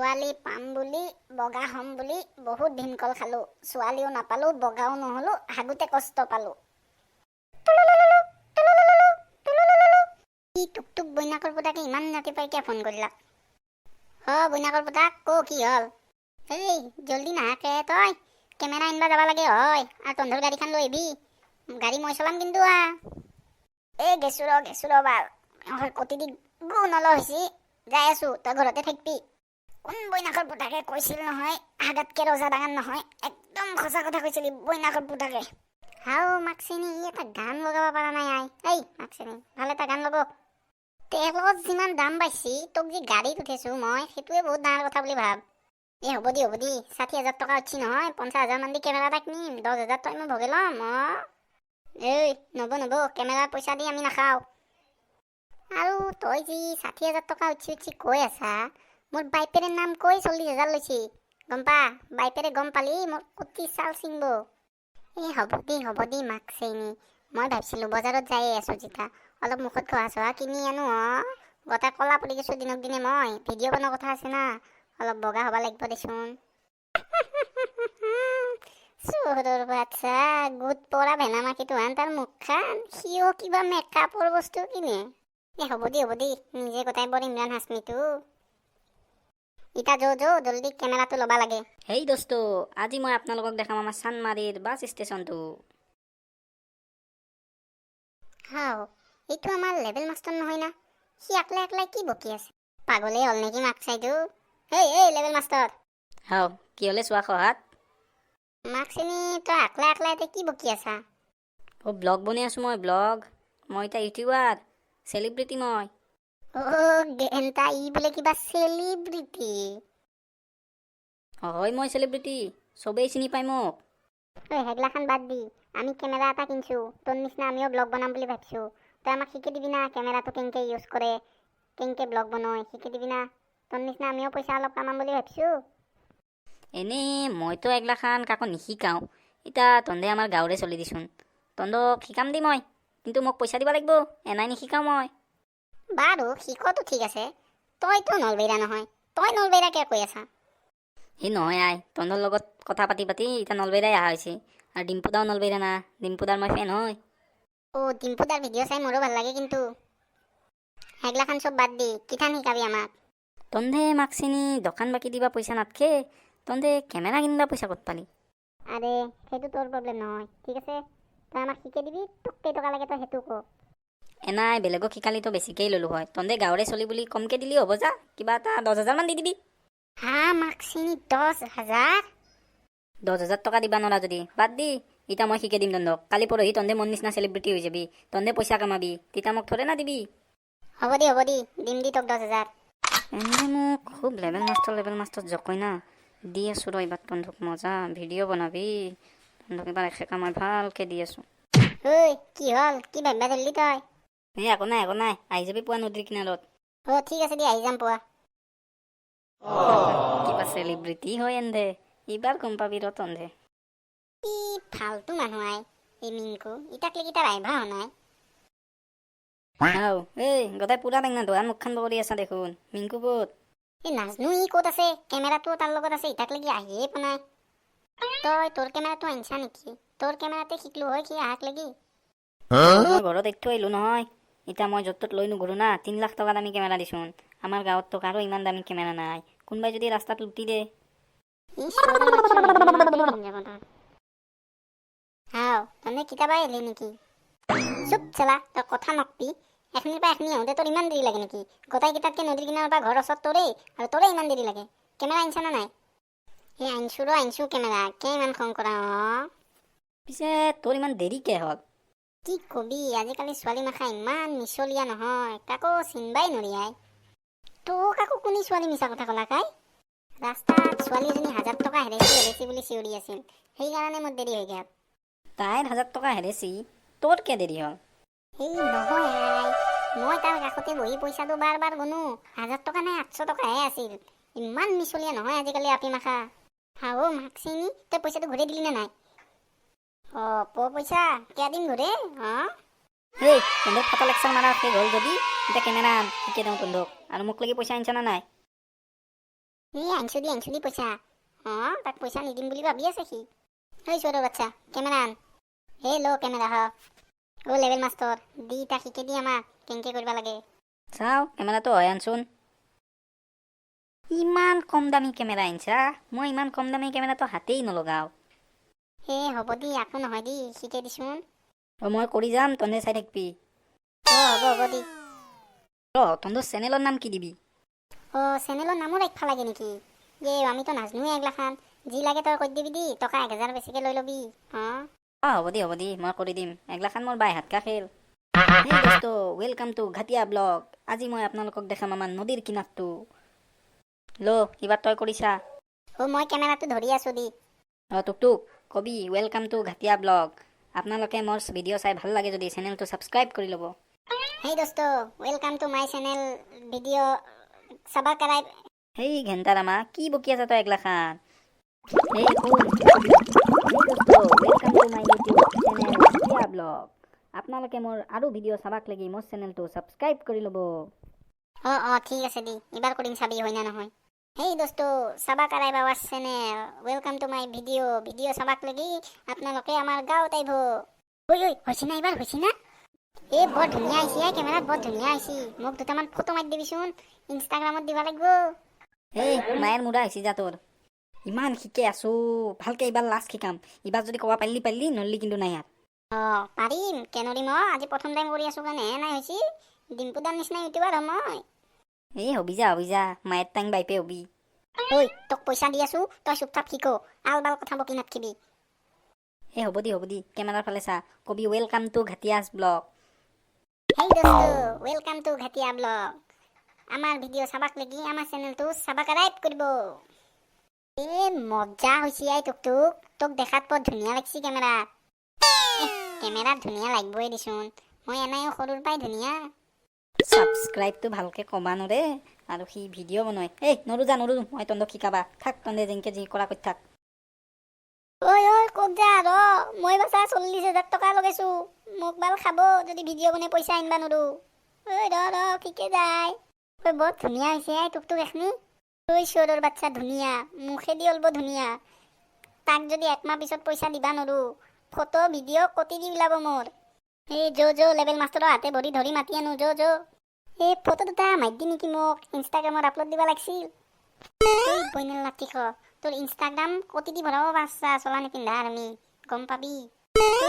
ছোৱালী পাম বুলি, বগা হ'ম বুলি বহুত ভীমকল খালোঁ। ছোৱালীও নাপালোঁ, বগাও নহ'লো, হাগোতে কষ্ট পালোঁ। কি টুক টুক বৈনাকৰ পুতাকে ইমান ৰাতিপুৱাই কিয় ফোন কৰিলা? অ বৈনাকৰ পুতাক, ক, কি হ'ল? এই জল্দি নাহাকে তই কেমেৰা আনিব যাব লাগে হয় আৰু তন্ধৰ গাড়ীখন লৈ আহিবি। গাড়ী মই চলাম কিন্তু। এই গেছো ৰ, গেছো ৰ বাৰ কটি দি গু নল হৈছি। যাই আছো, তই ঘৰতে থাকবি। কোন বৈনাকৰ পুতাকে কৈছিল নহয়, হাগাতকে ৰজা ডাঙৰ নহয়? একদম সঁচা কথা কৈছিলি বৈনাকৰ পুতাকে। হাও মাকচিনি, ই এটা গান লগাব পৰা নাই। আই এই মাকচিনি, ভাল এটা গান লগ। তেলত যিমান দাম পাইছি, তোক যি গাড়ীত উঠেছো মই, সেইটোৱে বহুত ডাঙৰ কথা বুলি ভাব। এই হ'ব দি, হ'ব দি। 60,000 টকা উঠছি নহয়, 50,000 মান দি কেমেৰা এটা কিনিম, 10,000 তই মই ভগে ল'ম। অ এই নব নব, কেমেৰাৰ পইচা দি আমি নাখাওঁ। আৰু তই যি 60,000 টকা উঠছি উঠছি কৈ আছা, মোৰ বাইপেৰে নাম কৈ 40,000 লৈছি, গম পা? বাইপেৰে গম পালি মোৰ অতি চাল ছিংব। এই হ'ব দি, হ'ব দি মাক চেনি। মই ভাবছিলোঁ বজাৰত যায়ে আছোঁ যেতিয়া অলপ মুখত ঘঁহা চহা কিনি আনো। অ গোটেই ক'লা পৰি গৈছোঁ দিনক দিনে মই। ভিডিঅ' বনোৱা কথা আছে না, অলপ বগা হ'ব লাগিব দেচোন। চোৰৰ বাচ্চা, গোট পৰা ভেনা মাখিটো হান তাৰ মুখখান, সিও কিবা মেকআপৰ বস্তু কিনে। এ হ'ব দি, হ'ব দি। নিজে গোটাই বৰ ইমৰান হাছমিটো। ইতা যো যো, জলদি কেমেৰাটো ল'বা লাগে। হেই দোস্ত, আজি মই আপোনালোকক দেখাম আমাৰ চানমাৰীৰ বাছ ষ্টেচনটো। হাও, এইটো আমাৰ লেভেল মাষ্টৰ নহয় না? সি একলাই একলাই কি বকি আছে? পাগলেই হ'ল নেকি মাক চাইটো? হেই, এই লেভেল মাষ্টৰ। হাও, কি হ'লে চোৱা খহাত? মাক চিনি, তই একলাই একলাই এতিয়া কি বকি আছা? অ' ব্লগ বনাই আছোঁ মই, ব্লগ। মই এতিয়া ইউটিউবাৰ, চেলিব্ৰিটি মই। অ' গেণ্টা, ই বোলে কিবা চেলিব্ৰিটি। হয়, মই চেলিব্ৰিটি, চবেই চিনি পায় মোক। ঐ, সেইগিলাখান বাদ দি, আমি কেমেৰা এটা কিনছো। তোৰ নিচিনা আমিও ব্লগ বনাম বুলি ভাবছো। তই আমাক শিকি দিবি না, কেমেৰাটো কেনেকে ইউজ কৰে, কেনেকে ব্লগ বনায়, শিকি দিবি না? তোৰ নিচিনা আমিও পইচা অলপ কামাম বুলি ভাবছো। এনেই মইতো এগলাখান কাকো নিশিকাওঁ। এতিয়া তন্ধে আমাৰ গাঁৱৰে চলি দিচোন, তন্ধক শিকাম দি মই, কিন্তু মোক পইচা দিব লাগিব, এনাই নিশিকাওঁ মই। বাৰু, শিকোৱাটো ঠিক আছে, তইতো নলবেইৰা নহয়, তই নলবেইৰা কিয় কৈ আছা? সেই নহয় আই, তন্ধৰ লগত কথা পাতি পাতি এতিয়া নলবেইৰাই অহা হৈছে। আৰু ডিম্পুদাও নলবেইৰা না, ডিম্পুদাৰ মই ফেন হয়। অ' ডিম্পুদাৰ ভিডিঅ' চাই মোৰো ভাল লাগে কিন্তু। সেইগিলাখান চব বাদ দি, কিঠান শিকাবি আমাক? তন্ধে মাক চিনি, দোকান বাকী দিবা পইচা নাথকে, তন্ধে কেমেৰা কিনিবা পইচা ক'ত পালি? আৰে, সেইটো তোৰ প্ৰব্লেম নহয়, ঠিক আছে? তই আমাক শিকাই দিবি, তোক কেইটকা লাগে তই সেইটো ক। এনাই বেলেগক শিকালিতো বেছিকেই ল'লো হয়, তন্ধে গাঁৱৰে চলি বুলি কমকে দিলি হ'ব যা, কিবা এটা 10,000মান দি দিবি। হা মাক চিনি, 10,000? 10,000 টকা দিবা নোৱাৰা যদি বাদ দি। এতিয়া মই শিকাই দিম তন্ধক, কালি পৰহি তন্ধে মোৰ নিচিনা চেলিব্ৰিটি হৈ যাবি, তন্ধে পইচা কামাবি, তেতিয়া মোক থৰে না দিবি? হ'ব দি, হ'ব দি, দিম দি তোক 10,000। এনে মোক খুব লেভেল মাষ্টৰ লেভেল মাষ্টৰ জকই না, দি আছোঁ ৰ এইবাৰ তন্ধক। মজা ভিডিঅ' বনাবি তন্ধক, এইবাৰ এসেকা মই ভালকে দি আছোঁ। ঐ, কি হ'ল? কি ভাবিবা ধৰিলি তই? এই একো নাই, একো নাই। আহি যাবি পুৱা নদীৰ কিনাৰত। অ' ঠিক আছে দি, আহি যাম পুৱা। কিবা চেলিব্ৰিটি হয় এন্ধে, এইবাৰ গম পাবি ৰ তন্ধে। কি ফাল্টু মানুহ আই এই মিংকু, ইটাক লেগি তাৰ আহিবা হোৱা নাই। হাও, এই গোটাই পুৰা বেঙেনা দোকান মুখখন বগৰি আছা দেখোন, মিংকু ক'ত? এই নাজনো ই ক'ত আছে, কেমেৰাটো তাৰ লগত আছে, ইটাক লাগি আহিয়ে পোৱা নাই। তই তোৰ কেমেৰাটো আনিছা নেকি? তোৰ কেমেৰাতে শিকলো হয় সি আহাক লাগি। মই ঘৰত এৰি থৈ আহিলোঁ নহয়। এতিয়া মই য'ত ত'ত লৈ নুঘূৰো না। 3 লাখ টকা দামী কেমেৰা দিছোন, আমাৰ গাঁৱততো কাৰো ইমান দামী কেমেৰা নাই। কোনোবাই যদি ৰাস্তাত লুটি দে? হাও, তনে কিতাবা আহিলি নেকি? চুপ চেলা, তই কথা নকবি। এখনিৰ পৰা এখনি আহোঁতে তোৰ ইমান দেৰি লাগে নেকি? গোটাই কেইটাতকে নদীৰ কিনাৰৰ পৰা ঘৰ ওচৰত তোৰেই আৰু তোৰে ইমান দেৰি লাগে। কেমেৰা আনিছা নে নাই? এই আনিছো ৰ, আনিছো কেমেৰা। কে ইমান খং কৰা অ? পিছে তোৰ ইমান দেৰিকে হ'ল? কি কবি, আজিকালি ছোৱালী মাখা ইমান মিছলীয়া নহয়, কাকো চিনবাই নৰিয়াই। তোক আকৌ কোনি ছোৱালী মিছা কথা কলা কাই? ৰাস্তাত ছোৱালী এজনী 1000 টকা হেৰাইছি হেৰাইছি বুলি চিঞৰি আছিল, সেইকাৰণে মোৰ দেৰি হৈ গ'ল। তাইৰ 1000 টকা হেৰাইছি, তোৰ কিয় দেৰি হ'ল? এই নহয় আই, মই তাৰ কাষতে বহি পইচাটো বাৰ বাৰ গণো, 1000 টকা নাই, 800 টকাহে আছিল। ইমান মিছলীয়া নহয় আজিকালি আপি মাখা। হাও মাক চিনি, তই পইচাটো ঘূৰাই দিলি নে নাই? অ' পইচা কিয় দিম ঘূৰে? অঁ। এই তন্ধক ফটা লেকচাৰ মাৰা শেষ হ'ল যদি এতিয়া কেমেৰা আন, শিকাই দিওঁ তন্ধক। আৰু মোক লাগি পইচা আনিছা না নাই? এই আনছো দি, আনছো দি পইচা। অঁ, তাক পইচা নিদিম বুলি ভাবি আছে সি। ঐ চোৰৰ বাচ্চা, কেমেৰা আন। হে ল কেমেৰা। হ, অ' লেভেল মাষ্টৰ, দি তাক শিকে দি আমাক কেনেকে কৰিব লাগে। চাওঁ, কেমেৰাটো হয় আনচোন। ইমান কম দামী কেমেৰা আনিছা, মই ইমান কম দামী কেমেৰাটো হাতেই নলগাওঁ। হে হ'ব দি, একো নহয় দি, শিকে দিচোন। অ' মই কৰি যাম, তহঁতে চাই থাকিবি। অ' হ'ব হ'ব দি। ৰ, তহঁতৰ চেনেলৰ নাম কি দিবি? অ' চেনেলৰ নামো ৰাখিব লাগে নেকি? এই আমিতো নাজনোৱে এগলাখান। যি লাগে তই কৈ দিবি দি, টকা 1000 বেছিকে লৈ ল'বি। অঁ। অঁ, হ'ব দি, হ'ব দি, মই কৰি দিম। এগলাখান মোৰ বাই হাতকা খেল। হেই দোস্ত, welcome to Ghatia blog. আজি মই আপোনালোকক দেখাম আমাৰ নদীৰ কিনাৰটো। ল, এইবাৰ তই কৰিছা। অ' মই কেমেৰাটো ধৰি আছোঁ দি। অঁ টুকটুক, কবি welcome to Ghatia blog. আপোনালোকে মোৰ ভিডিঅ' চাই ভাল লাগে যদি চেনেলটো ছাবস্ক্ৰাইব কৰি ল'ব। হেই দোস্ত, welcome to my channel video subscribe. হেই ঘেণ্টাৰামা, কি বকি আছা তই এগলাখান? হেই শুন, হেই দোস্ত, welcome to my YouTube channel Ghatia blog. আপোনালোকে মোৰ আৰু ভিডিঅ' চাবাক লাগি মোৰ চেনেলটো ছাবস্ক্ৰাইব কৰি ল'ব। অঁ অঁ, ঠিক আছে দি, এইবাৰ কৰিম, চাবি হয় না নহয়। হেই দোস্ত, subscribe our channel, welcome to my video. Video চাবাক লাগি আপোনালোকে আমাৰ গাঁৱত আহিব। ঐ ঐ, হৈছে না এইবাৰ? হৈছে না? এই বৰ ধুনীয়া আহিছে এই কেমেৰাত, বৰ ধুনীয়া আহিছে। মোক দুটামান ফটো মাৰি দিবিচোন, ইনষ্টাগ্ৰামত দিব লাগিব। এই মায়েৰ মূৰা হৈছে যা তোৰ। ইমান শিকে আছো ভালকে, এইবাৰ লাষ্ট শিকাম। এইবাৰ যদি ক'ব পাৰিলি পাৰিলি, নৰলি কিন্তু নাই আৰু। অঁ, পাৰিম, কেন নৰিম? অঁ, আজি প্ৰথম টাইম কৰি আছোঁ কাৰণেহে নাই হৈছে। ডিম্পুদাৰ নিচিনা ইউটিউবাৰ হ'ম মই। এই হবি যা, হবি যা, মায়েৰ টাং বাইপে হবি। ঐ, তোক পইচা দি আছোঁ, তই চুপচাপ শিক, আল বাল কথা বকি নাথাকিবি। এই হ'ব দি, হ'ব দি, কেমেৰাৰ ফালে চা, কবি welcome to ঘাটিয়াছ ব্লগ। হেই দোস্ত, welcome to Ghatia blog. আমাৰ ভিডিঅ' চাবাক লাগি আমাৰ চেনেলটো ছাবস্ক্ৰাইব কৰিব। এ মজা হৈছে আই টুকটুক, তোক দেখাত বৰ ধুনীয়া লাগছি কেমেৰাত। কেমেৰাত ধুনীয়া লাগিবই দিচোন, মই এনেও সৰুৰ পৰাই ধুনীয়া। ছাবস্ক্ৰাইবটো ভালকে কবা নৰে আৰু সি ভিডিঅ' বনায়। এই নৰো যা, নৰো মই তহঁতক শিকাবা। থাক, তহঁতে যেনকে যি কৰা কৰি থাক। ঐ ঐ, ক'ত যা? ৰ, মই বাচা 40,000 টকা লগাইছো, মোক বাল খাব যদি ভিডিঅ' বনাই পইচা আনিবা নৰো। ঐ ৰ ৰ, ঠিকে যায়। ঐ বৰ ধুনীয়া হৈছে আই টুকটুক এখনি। ঐ চোৰৰ বাচ্চা, ধুনীয়া মুখেদি অলপ ধুনীয়া। তাক যদি একমাহ পিছত পইচা দিবা নৰো, ফটো ভিডিঅ' কটি দি ওলাব মোৰ। এই যো যো, লেভেল মাষ্টৰৰ হাতে ভৰি ধৰি মাতি আনো, যো যো। এই ফটো দুটা মাৰি দি নেকি মোক, ইনষ্টাগ্ৰামত আপলোড দিব লাগছিল। এই বইনেল লাঠিখ, তোৰ ইনষ্টাগ্ৰাম কটি দি ভৰাব পাৰছা চলা নিপিন্ধা আমি গম পাবি। ঐ